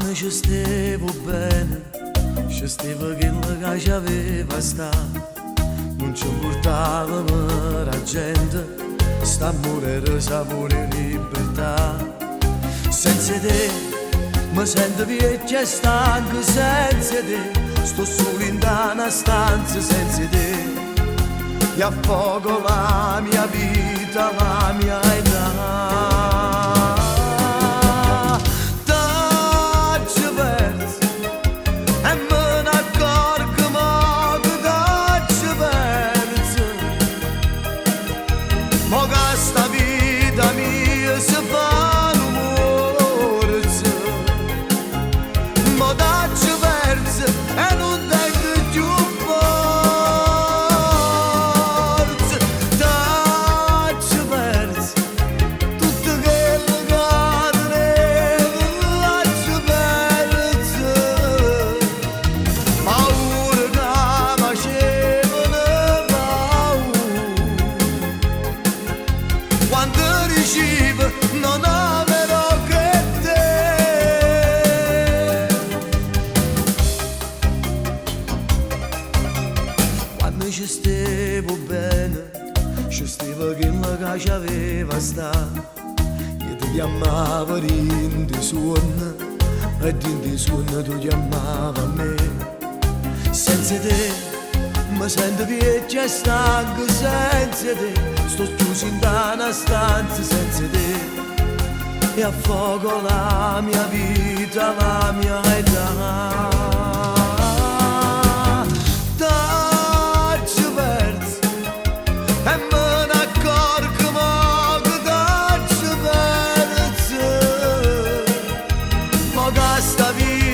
Quann ce stev bene, ce stev chell che c'aveva sta. Non ci importava la gente, st'amore era sapore e libertà. Senza te mi sento vecchio e stanco, senza te sto solo in una stanza senza te. E affogo la mia vita, la mia età. T'aggio perso e me ne accorgo mo che t'aggio perso. Mo che sta vita mia si fa nu muorzo. Mo t'aggio perso e nun tengo più forza. T'aggio perso tutto quello che tenevo, l'aggio perso. Paura che facevano paura. Quando dicevo non avrò che te. Quando ci stevo bene, ci steva quello che c'aveva sta. Io ti chiamavo dint' suonno, e dint' suonno tu chiamavi a me. Senza te mi sento vecchio e stanco, senza te sto chiuso in una stanza senza te. E affogo la mia vita, la mia età. T'aggio perso e me ne accorgo mo che t'aggio perso. Mo che sta vita